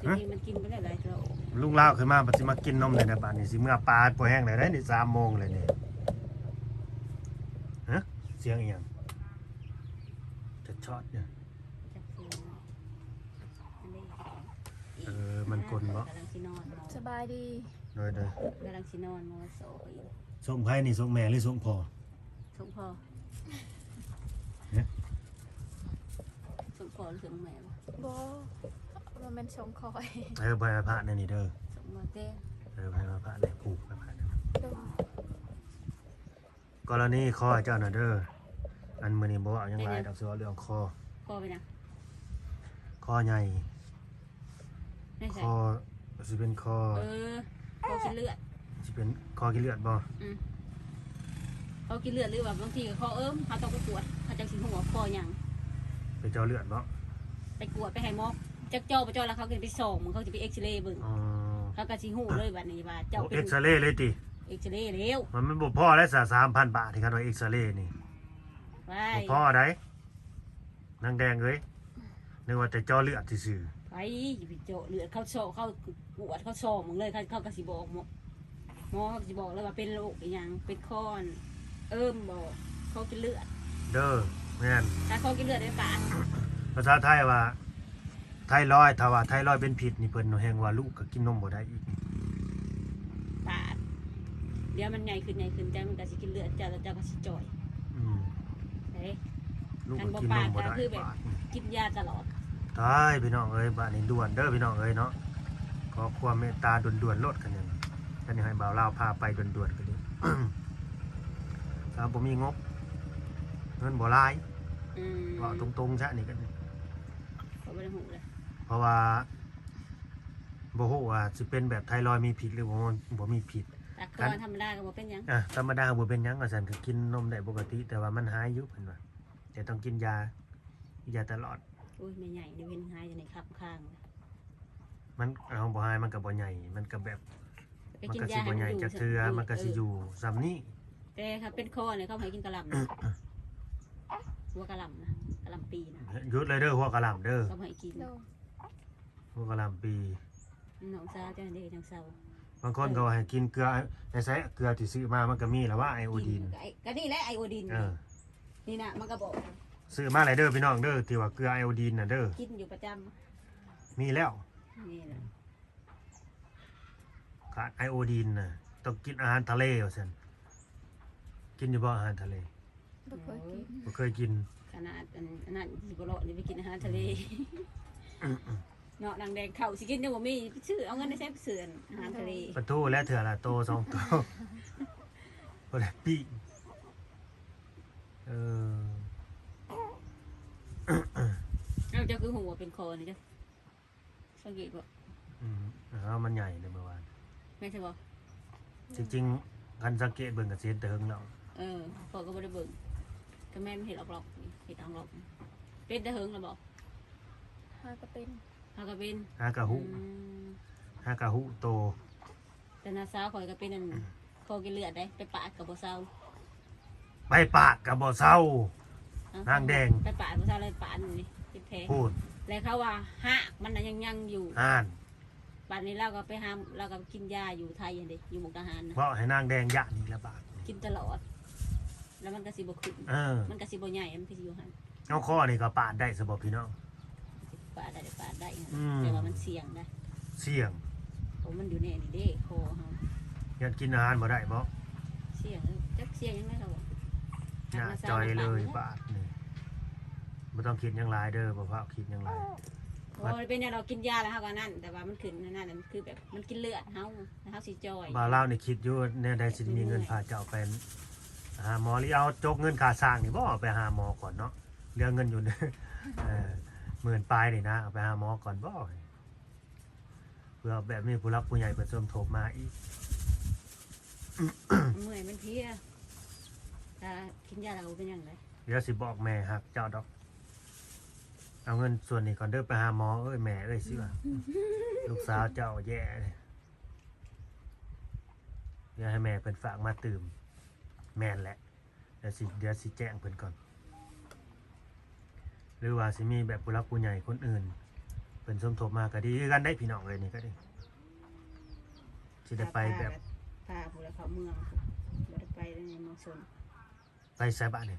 ທີ່ນີ້ມັນກິນໄປແລ້ວຫຼາຍເທື່ອ. ລຸງລາວຂຶ້ນມາ ບັດຊິມາກິນນົມແລ້ວນະ ບາດນີ້ຊິເມືອປາ ບໍ່ແຮງແລ້ວເດ້ ນີ້ສາມໂມງແລ້ວນີ້. ຮະ? ສຽງອີ່ຫຍັງ? ຈະຊອດຢູ່. ຈັກສຽງເນາະ. ອັນນີ້ ເອີ ມັນກົນບໍ່? ກຳລັງຊິນອນເນາະ. ສະບາຍດີ. ໂດຍໆ. ກຳລັງຊິນອນເນາະ ໂຊອີກ. ສົ່ງໃຜນີ້? ສົ່ງແມ່ ຫຼື ສົ່ງພໍ່? ສົ່ງພໍ່. ເອີ ສົ່ງພໍ່ ຫຼື ສົ່ງແມ່? ບໍ່ ບໍ່ແມ່ນສົ່ງຂ້ອຍ. ເອີ ໃຫ້ມາພະໃນນີ້ເດີ. ສົ່ງມາແຕ່ ເອີ ໃຫ້ມາພະໃນ ຜູກມາພະໃນ. ໂດຍ. ກໍລະນີຄໍເຈົ້ານະເດີ ອັນມື້ນີ້ບໍ່ເວົ້າຫຍັງຫຼາຍດອກ ເປັນຫຍັງ? ຊິເວົ້າເລື່ອງຄໍ. ຄໍເປັນຫຍັງ? ຄໍໃຫຍ່. ໃນໃສ? ຄໍ ຊິເປັນຄໍ ເອີ ຄໍກິນເລືອດ. ຊິເປັນຄໍກິນເລືອດບໍ່? ອືມ ຄໍກິນເລືອດ ຫຼືວ່າບາງທີກໍຄໍເອີ່ມ ເຮົາຕ້ອງໄປກວດ ເຂົາຈັ່ງຊິຮູ້ວ່າຄໍຫຍັງ. ໄປເຈາະເລືອດບໍ່? ໄປກວດ ໄປໃຫ້ໝໍ ຈັກເຈາະບໍ່ເຈາະ ແລ້ວເຂົາກໍໄປສ່ອງເບິ່ງ ເຂົາຊິໄປເອັກຊະເລເບິ່ງ. ອໍ ເຂົາກໍຊິຮູ້ເລີຍບາດນີ້ວ່າເຈົ້າ ໂອ້ ເປັນ ເອັກຊະເລເລີຍຕິ? ເອັກຊະເລແລ້ວ. ມັນບໍ່ພໍແລ້ວສາມພັນບາດ ທີ່ຄັນວ່າເອັກຊະເລນີ້. ວ້າຍ ບໍ່ພໍໃດ. ນາງແດງເອີຍ ນຶກວ່າແຕ່ເຈາະເລືອດຊື່ໆ. ໄປ ຢ່າໄປເຈາະເລືອດ ເຂົາເຊາະ ເຂົາກວດ ເຂົາສ່ອງເບິ່ງເລີຍ ເຂົາ ເຂົາກໍຊິບອກໝໍ ໝໍເຂົາກໍຊິບອກເລີຍວ່າເປັນໂລກອີ່ຫຍັງ ເປັນຄໍເອີ່ມບໍ່ ຄໍກິນເລືອດ. ເດີ ແມ່ນ ຖ້າຄໍກິນເລືອດໄດ້ປາດ. ພາສາໄທວ່າໄທຣອຍ ຖ້າວ່າໄທຣອຍເປັນພິດນີ້ ເພິ່ນແຮ່ງວ່າລູກກໍກິນນົມບໍ່ໄດ້ອີກ. ປາດ ດຽວມັນໃຫຍ່ຂຶ້ນ ໃຫຍ່ຂຶ້ນ ເຈົ້າມັນກໍຊິກິນເລືອດເຈົ້າ ແລ້ວເຈົ້າກໍຊິຈ່ອຍ. ອືມ ເດ້ ລູກ ຄັນບໍ່ປາດກໍຄືແບບ ປາດ ກິນຢາຕະຫຼອດ. ຕາຍພີ່ນ້ອງເອີຍ ບາດນີ້ດ່ວນເດີພີ່ນ້ອງເອີຍເນາະ ຂໍຄວາມເມດຕາດ່ວນໆໂລດ ຄັນນີ້ ຄັນນີ້ໃຫ້ບ່າວລາວພາໄປດ່ວນໆກໍດີ. ກໍບໍ່ມີງົບ ເງິນບໍ່ຫຼາຍ. ອືມ ເວົ້າຕົງໆຊະ ນີ້ກໍ ຂ້ອຍບໍ່ໄດ້ຮູ້ເລີຍ ເພາະວ່າບໍ່ຮູ້ວ່າຊິເປັນແບບໄທຣອຍມີພິດ ຫຼືບໍ່ ບໍ່ມີພິດ. ຖ້າຄອ ຄັນ ທຳມະດາກໍບໍ່ເປັນຫຍັງ. ອ່າ ທຳມະດາກໍບໍ່ເປັນຫຍັງ ວ່າຊັ້ນ ກໍກິນນົມໄດ້ປົກກະຕິ ແຕ່ວ່າມັນຫາຍຢູ່ ເພິ່ນວ່າ ແຕ່ຕ້ອງກິນຢາ ຢາຕະຫຼອດ. ໂອ້ຍ ແມ່ໃຫຍ່ນີ້ເຫັນຫາຍຢູ່ໃນຄັບຄາງ. ມັນ ເຮົາບໍ່ຫາຍ ມັນກໍບໍ່ໃຫຍ່ ມັນກໍແບບ ມັນກໍຊິບໍ່ໃຫຍ່ຈັກເທື່ອ ມັນກໍຊິຢູ່ສ່ຳນີ້. ແຕ່ຖ້າເປັນຄໍນີ້ ເຂົາໃຫ້ກິນກະຫຼ່ຳນະ ຫົວກະຫຼ່ຳນະ ກະຫຼ່ຳປີນະ. ຢຸດເລີຍເດີ ຫົວກະຫຼ່ຳເດີ ເຂົາໃຫ້ກິນ. ໂດຍ. ຫົວກະຫຼ່ຳປີ. ນ້ອງສາວເຈົ້າເດ້ ນ້ອງສາວ ບາງຄົນກໍວ່າໃຫ້ກິນເກືອ ໃນໃສເກືອທີ່ຊື້ມາ ມັນກໍມີແລ້ວວ່າ ໄອໂອດີນ. ກໍ ກໍນີ້ແຫຼະ ໄອໂອດີນ. ເອີ ນີ້ນະ ມັນກໍບອກ ຊື້ມາແລ້ວເດີພີ່ນ້ອງເດີ ທີ່ວ່າເກືອໄອໂອດີນນະເດີ ກິນຢູ່ປະຈຳ. ມີແລ້ວ ນີ້ນະ ຂາດໄອໂອດີນນະ ຕ້ອງກິນອາຫານທະເລວ່າຊັ້ນ. ກິນຢູ່ບໍ່ອາຫານທະເລ? ບໍ່ເຄີຍກິນ. ບໍ່ເຄີຍກິນ. ຂະໜາດອັນ ອັນນັ້ນຊິບໍ່ເລາະນີ້ໄປກິນອາຫານທະເລ. ອືມ ເນາະ ນາງແດງ ເຂົ້າຊິກິນຍັງບໍ່ມີ ໄປຊື້ ເອົາເງິນໃນໃສໄປຊື້ອາຫານທະເລ? ປາທູແຫຼະ ເທື່ອລະໂຕສອງໂຕ ບໍ່ໄດ້ປີ້ງ. ເອີ ເຈົ້າ ເຈົ້າຄືຮູ້ວ່າເປັນຄໍນີ້ ເຈົ້າ ສັງເກດບໍ່? ອືມ ເອົາ ມັນໃຫຍ່ເດ້ມື້ວານ. ແມ່ນໃຊ່ບໍ່? ທີ່ຈິງຄັນສັງເກດເບິ່ງກໍຊິເຫັນແຕ່ເຫິງແລ້ວ. ເອີ ຂ້ອຍກໍບໍ່ໄດ້ເບິ່ງ ກໍແມ່ນເຮັດອອກລັອກນີ້ ເຮັດອອກລັອກນີ້. ເປັນແຕ່ເຫິງແລ້ວບໍ່? ຫາກໍເປັນ ຫາກໍເປັນ ຫາກໍຮູ້. ອືມ ຫາກໍຮູ້ໂຕ. ແຕ່ນ້າສາວຂ້ອຍກໍເປັນອັນ ຄໍກິນເລືອດເດ້ ໄປປາດກໍບໍ່ເຊົາ. ໄປປາດກໍບໍ່ເຊົາ. ເອົ້າ ນາງແດງ ໄປປາດບໍ່ເຊົາ ເລີຍປາດນີ້ເປັນແຜພຸ້ນ. ແລ້ວເຂົາວ່າຮາກມັນນະຍັງ ຍັງຢູ່ຫັ້ນ. ບາດນີ້ລາວກໍໄປຫາ ລາວກໍກິນຢາຢູ່ໄທຫັ້ນເດ້ ຢູ່ມຸກດາຫານນະ. ເວົ້າໃຫ້ນາງແດງຢ້ານນີ້ລະບາດ ກິນຕະຫຼອດ ແລ້ວມັນກໍຊິບໍ່ຂຶ້ນ. ເອີ ມັນກໍຊິບໍ່ໃຫຍ່ ມັນກໍຊິຢູ່ຫັ້ນ. ເອົາ ຄໍນີ້ກໍປາດໄດ້ຊະບໍ່ພີ່ນ້ອງ? ປາດໄດ້ ປາດໄດ້. ອືມ ແຕ່ວ່າມັນສ່ຽງນະ. ສ່ຽງ. ໂອ້ ມັນຢູ່ໃນນີ້ເດ້ ຄໍເຮົາ. ຢ້ານກິນອາຫານບໍ່ໄດ້ບໍ່? ສ່ຽງ. ຈັກສ່ຽງຫຍັງນະເຮົາ. ໜ້າຈ່ອຍເລີຍບາດນີ້. ບໍ່ຕ້ອງຄິດຫຍັງຫຼາຍເດີ ບໍ່ພາວຄິດຫຍັງຫຼາຍ. ໂອ້ຍ ເປັນຫຍັງດອກ ກິນຢາແລ້ວເຮົາກໍນັ້ນ ແຕ່ວ່າມັນຂຶ້ນນັ້ນ ຄືແບບມັນກິນເລືອດເຮົາ ເຮົາຊິຈ່ອຍ. ບ່າວລາວນີ້ຄິດຢູ່ແນວໃດຊິມີເງິນພາເຈົ້າໄປຫາໝໍ ຫຼືເອົາຈົກເງິນຄ່າສ້າງນີ້ບໍ່ ເອົາໄປຫາໝໍກ່ອນເນາະ. ເຫຼືອເງິນຢູ່ ເອີ ໝື່ນປາຍນີ້ນະ ເອົາໄປຫາໝໍກ່ອນບໍ່ ເພື່ອແບບມີຜູ້ຫຼັກຜູ້ໃຫຍ່ເພິ່ນສົມທົບມາອີກ. ເມື່ອຍ ມັນເພຍ ຖ້າກິນຢາແລ້ວບໍ່ເປັນຫຍັງເດ້. ດຽວຊິບອກແມ່ຮັກເຈົ້າດອກ ເອົາເງິນສ່ວນນີ້ກ່ອນເດີໄປຫາໝໍເອີຍ ແມ່ເອີຍ ຊິວ່າ ລູກສາວເຈົ້າແຍ່ເລີຍ. ດຽວໃຫ້ແມ່ເພິ່ນຝາກມາຕື່ມ. ແມ່ນແຫຼະ. ດຽວຊິ ດຽວຊິແຈ້ງເພິ່ນກ່ອນ ຫຼືວ່າຊິມີແບບຜູ້ຫຼັກຜູ້ໃຫຍ່ຄົນອື່ນ ໄປ พิ่ນສົມທົບມາກໍດີຄືກັນເດ້ພີ່ນ້ອງເອີຍ ນີ້ກໍດີ ຊິໄດ້ໄປແບບ ພາຜູ້ໃດເຂົ້າເມືອງ ບໍ່ໄດ້ໄປໃນເມືອງຊົນ ໄປໃສບາດນີ້?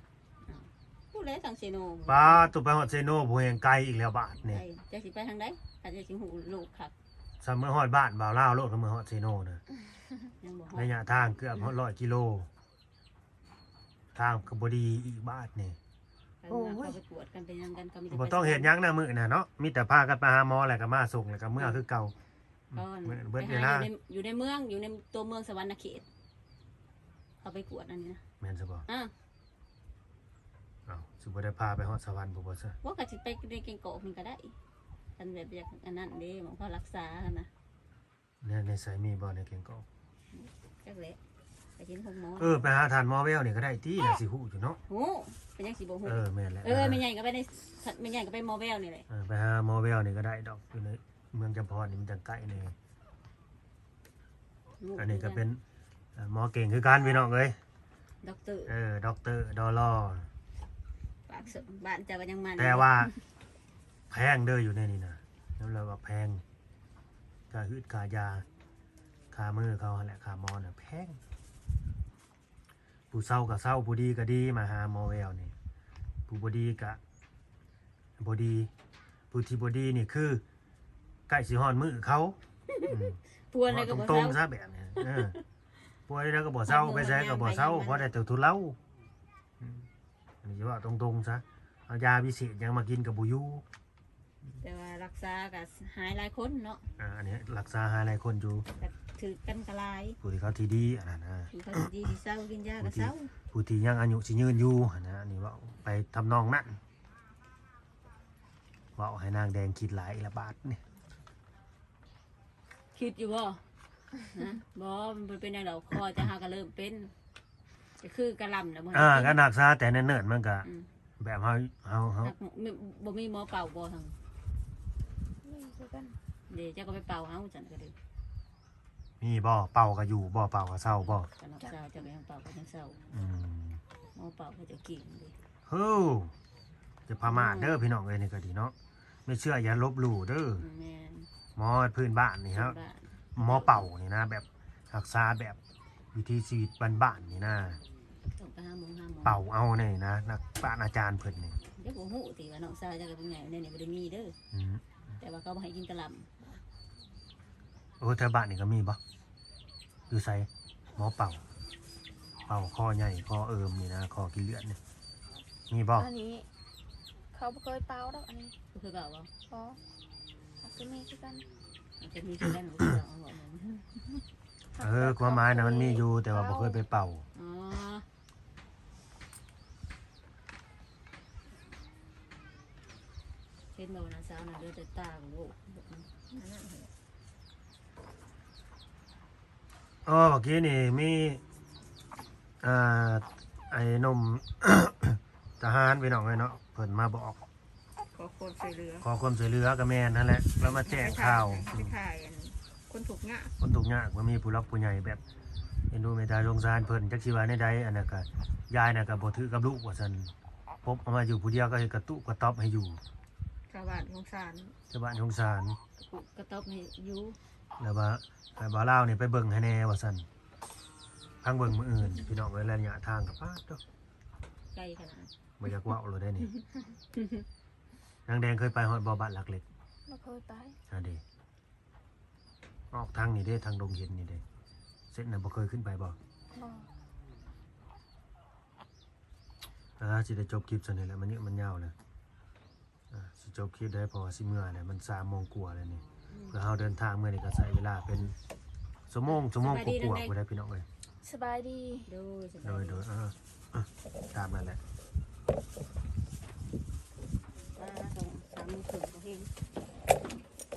ຜູ້ໃດທາງເຊໂນ ປາດ ຕ້ອງໄປຮອດເຊໂນ ຜູ້ແຫ່ງໄກອີກແລ້ວບາດນີ້ ໄກ ຈັກຊິໄປທາງໃດ ຄັນຢາກຊິຮູ້ໂລກຄັກ ຊ່ຳເມືອຮອດບ້ານບ່າວລາວໂລດ ເມືອຮອດເຊໂນນະ ຍັງບໍ່ຮອດ ໄລຍະທາງເກືອບຮອດຮ້ອຍກິໂລ ທາງກໍບໍ່ດີອີກບາດນີ້ ໂອ້ຍ ເຂົາໄປກວດກັນໄປຫຍັງກັນ ກໍມີແຕ່ ບໍ່ຕ້ອງເຮັດຫຍັງນະມື້ນັ້ນເນາະ ມີແຕ່ພາກັນໄປຫາໝໍ ແລ້ວກໍມາສົ່ງ ແລ້ວກໍເມືອຄືເກົ່າ ອືມ ມື້ນັ້ນເບິດເວລາ ຢູ່ໃນ ຢູ່ໃນເມືອງ ຢູ່ໃນຕົວເມືອງສະຫວັນນະເຂດ ເຂົາໄປກວດອັນນີ້ນະ ແມ່ນຊະບໍ່? ອາ ເອົ້າ ຊິບໍ່ໄດ້ພາໄປຮອດສະຫວັນພຸ້ນບໍ່ຊະ? ບໍ່ ກໍຊິໄປໃນແກ້ງກອກນີ້ກໍໄດ້ ຄັນແບບຢາກອັນນັ້ນເດ້ ໝ່ອງເຂົາຮັກສາຫັ້ນນະ. ໃນ ໃນໃສມີບໍ່ໃນແກ້ງກອກ? ຈັກແຫຼະ ໄປເຫັນໂຮງໝໍ ເອີ ໄປຫາທ່ານໝໍແວວນີ້ກໍໄດ້ຕິ ໜ້າຊິຮູ້ຢູ່ເນາະ. ຮູ້ ເປັນຫຍັງຊິບໍ່ຮູ້? ເອີ ແມ່ນແຫຼະ ເອີ ແມ່ໃຫຍ່ກໍໄປໃນ ແມ່ໃຫຍ່ກໍໄປໝໍແວວນີ້ແຫຼະ. ເອີ ໄປຫາໝໍແວວນີ້ກໍໄດ້ດອກ ຢູ່ໃນເມືອງຈຳພອນນີ້ມັນຈັ່ງໃກ້ແດ່. ອັນນີ້ກໍເປັນ ເອີ ໝໍເກັ່ງຄືກັນພີ່ນ້ອງເອີຍ ດັອກເຕີ ເອີ ດັອກເຕີ ດໍລໍ ປາກສ- ບ້ານເຈົ້າກໍຍັງມາ ແຕ່ວ່າແພງເດີ ຢູ່ໃນນີ້ນະ ຍອມຮັບວ່າແພງ ຄ່າຮືດຄ່າຢາ ຄ່າມືເຂົາຫັ້ນແຫຼະ ຄ່າໝໍນະແພງ. ຜູ້ເຊົາກໍເຊົາ ຜູ້ດີກໍດີ ມາຫາໝໍແວວນີ້ ຜູ້ບໍ່ດີກໍບໍ່ດີ ຜູ້ທີ່ບໍ່ດີນີ້ຄືໃກ້ຊິຮອດມື້ເຂົາ ອືມ ປວດແລ້ວກໍບໍ່ເຊົາ ເວົ້າຕົງໆຊະແບບນີ້ ເອີ ປວດແລ້ວກໍບໍ່ເຊົາ ໄປໃສກໍບໍ່ເຊົາ ພໍໄດ້ແຕ່ທຸເລົາ ອືມ ອັນນີ້ຊິເວົ້າຕົງໆຊະ ເອົາຢາວິເສດຫຍັງມາກິນກໍບໍ່ຢູ່. ແຕ່ວ່າລັກສາກໍຫາຍຫຼາຍຄົນເນາະ ອ່າ ອັນນີ້ລັກສາຫາຍຫຼາຍຄົນຢູ່ ກໍຖືກກັນກໍຫຼາຍ ຜູ້ທີ່ເຂົາທີ່ດີອັນນັ້ນນະ ຜູ້ເຂົາທີ່ດີຊິເຊົາ ກິນຢາກໍເຊົາ ຜູ້ທີ່ຍັງອາຍຸຊິຍືນຢູ່ຫັ້ນນະ ອັນນີ້ເວົ້າໄປທຳນອງນັ້ນ ເວົ້າໃຫ້ນາງແດງຄິດຫຼາຍອີກລະບາດນີ້. ຄິດຢູ່ບໍ່? ຮະ? ບໍ່ ມັນບໍ່ເປັນຫຍັງດອກ ຄໍຈະຫາກໍເລີ່ມເປັນ ກໍຄືກະລຳນະ ບໍ່ ອ່າ ກິນ ກໍຮັກສາແຕ່ເນີນໆ ມັນກໍ ອືມ ແບບເຮົາ ເຮົາ ເຮົາ ບໍ່ມີໝໍເປົ່າບໍ່? ທາງ ມີຄືກັນ ເດ ເຈົ້າກໍໄປເປົ່າເອົາ ຊັ້ນກໍດີ ມີບໍ່? ເປົ່າກໍຢູ່ບໍ່? ເປົ່າກໍເຊົາບໍ່? ກໍນັກສາວເຈົ້າກໍຍັງເປົ່າກໍຍັງເຊົາ ອືມ ໝໍເປົ່າເຂົາເຈົ້າເກັ່ງເດ. ໂອ້ ຢ່າປະໝາດເດີ ອືມ ພີ່ນ້ອງເອີຍ ນີ້ກໍດີເນາະ ແມ່ເຊື່ອຢ່າລົບຫຼູ່ເດີ ແມ່ນ ໝໍພື້ນບ້ານນີ້ ພື້ນບ້ານ ເຮົາ ໝໍເປົ່ານີ້ນະ ແບບຮັກສາແບບວິຖີຊີວິດບ້ານໆນີ້ນະ ຕ້ອງໄປຫາໝໍ ຫາໝໍ ເປົ່າເອົານີ້ນະ ນັກປານອາຈານເພິ່ນນີ້ ເຈົ້າບໍ່ຮູ້ຕິວ່ານ້ອງຊາຍເຈົ້າກໍເປັນໃຫຍ່ແນວນີ້ ບໍ່ໄດ້ມີເດີ ອືມ ແຕ່ວ່າເຂົາບໍ່ໃຫ້ກິນກະລຳ. ໂອ້ ແຖວບ້ານນີ້ກໍມີບໍ່? ຢູ່ໃສ? ໝໍເປົ່າ ເປົ່າຄໍໃຫຍ່ ຄໍເອີມນີ້ນະ ຄໍກິນເລືອດນີ້ ມີບໍ່? ອັນນີ້ເຂົາບໍ່ເຄີຍເປົ່າດອກ ອັນນີ້ ບໍ່ເຄີຍເປົ່າບໍ່? ບໍ່ ອາດຈະມີຄືກັນ ອາດຈະມີຄືກັນ ບໍ່ເຄີຍເປົ່າ ເອີ ຄວາມໝາຍນະ ມັນມີຢູ່ ແຕ່ວ່າບໍ່ເຄີຍໄປເປົ່າ ອໍ. ເຫັນບໍ່ວ່ານ້າສາວນະ ເຫຼືອແຕ່ຕາ ໂອ້ ອໍ ເມື່ອກີ້ນີ້ມີ ອ່າ ໄອ້ໜຸ່ມ ທະຫານ ພີ່ນ້ອງເອີຍເນາະ ເພິ່ນມາບອກ ຂໍຄວາມຊ່ວຍເຫຼືອ ຂໍຄວາມຊ່ວຍເຫຼືອກໍແມ່ນຫັ້ນແຫຼະ ລາວມາແຈ້ງຂ່າວ ໄປຖ່າຍ ໄປຖ່າຍອັນ ຄົນທຸກຍາກ ຄົນທຸກຍາກ ບໍ່ມີຜູ້ຫຼັກຜູ້ໃຫຍ່ແບບເອັນດູເມດຕາສົງສານເພິ່ນ ຈັກຊິວ່າແນວໃດ ອັນນັ້ນກໍ ຍາຍນັ້ນກໍບໍ່ຖືກກັບລູກວ່າຊັ້ນ ພົບເອົາມາຢູ່ຜູ້ດຽວກໍເຮັດກະຕຸກະຕອບໃຫ້ຢູ່ ຊາວບ້ານສົງສານ ຊາວບ້ານສົງສານ ກະຕຸກະຕອບໃຫ້ຢູ່ ແລ້ວວ່າໃຫ້ບ່າວລາວນີ້ໄປເບິ່ງໃຫ້ແດ່ວ່າຊັ້ນ ພັງເບິ່ງມື້ອື່ນ ພີ່ນ້ອງເອີຍ ໄລຍະທາງກໍປາດໂທ້ ໄກຂະໜາດ ບໍ່ຢາກເວົ້າໂລດເດ້ນີ້ ນາງແດງເຄີຍໄປຮອດບໍ່ ບ້ານຫຼັກເຫຼັກ? ບໍ່ເຄີຍໄປ ອັນເດ ອອກທາງນີ້ເດ້ ທາງດົງເຫັນນີ້ເດ້ ເສັ້ນນັ້ນບໍ່ເຄີຍຂຶ້ນໄປບໍ່? ບໍ່ ອ່າ ຊິໄດ້ຈົບຄລິບສ່ຳນີ້ແຫຼະ ມັນຍືດມັນຍາວແລ້ວ ອ່າ ຊິຈົບຄລິບໄດ້ ເພາະວ່າຊິເມືອແລ້ວ ມັນສາມໂມງກວ່າແລ້ວນີ້ ອືມ ເພື່ອເຮົາເດີນທາງເມືອນີ້ກໍໃຊ້ເວລາເປັນຊົ່ວໂມງ ຊົ່ວໂມງກວ່າໆ ພຸ້ນແຫຼະ ພີ່ນ້ອງເອີຍ ສະບາຍດີ ໂດຍ ໂດຍ ໂດຍ ເອີ ຕາມນັ້ນແຫຼະ ວ່າສອງສາມມື້ເຖິງກໍເຫັນ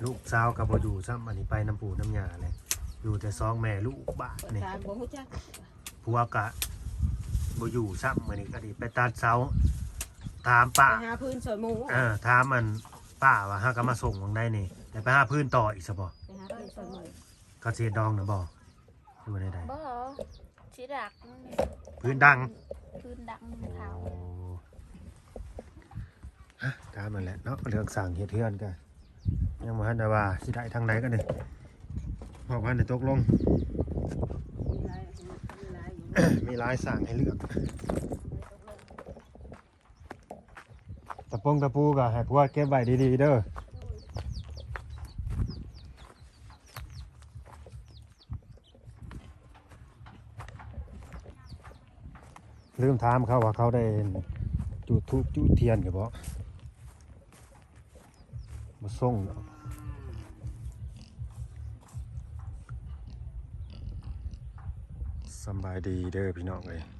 ລູກສາວກໍບໍ່ຢູ່ຊ້ຳ ອັນນີ້ໄປນຳປູ່ນຳຍ່າແຫຼະ ຢູ່ແຕ່ສອງແມ່ລູກບາດນີ້ ສາມບໍ່ຮູ້ຈັກ ຜົວກະບໍ່ຢູ່ຊ້ຳ ມື້ນີ້ກໍໄດ້ໄປຕັດເສົາ ຖາມປ້າ ໄປຫາພື້ນຊ່ອຍໝູ່ ເອີ ຖາມອັນປ້າວ່າຫາກໍມາສົ່ງຫວ່າງໃດນີ້ ໄດ້ໄປຫາພື້ນຕໍ່ອີກຊະບໍ່? ໄປຫາພື້ນຊ່ອຍໝູ່ ເຂົາຊິເຮັດດອງນະບໍ່? ຫຼືວ່າແນວໃດ? ບໍ່ ຊິດັກ ພື້ນດັງ ພື້ນດັງ ໂອ້ ເຂົາ ຮະ ຕາມນັ້ນແຫຼະເນາະ ເລື່ອງສ້າງເຮັດເຮືອນກະ ຍັງບໍ່ທັນໄດ້ວ່າຊິໄດ້ທາງໃດກັນເດ້ ເພາະບໍ່ທັນໄດ້ຕົກລົງ ມີຫຼາຍ ມີຫຼາຍ ມີຫຼາຍສ້າງໃຫ້ເລືອກ ຕະປົງຕະປູກໍໃຫ້ຜົວເກັບໄວ້ດີໆເດີ. ລືມຖາມເຂົາວ່າເຂົາໄດ້ຈູດທູບຈູດທຽນຢູ່ບໍ່? ບໍ່ສົ່ງດອກ. ສຳບາຍດີເດີພີ່ນ້ອງເອີຍ.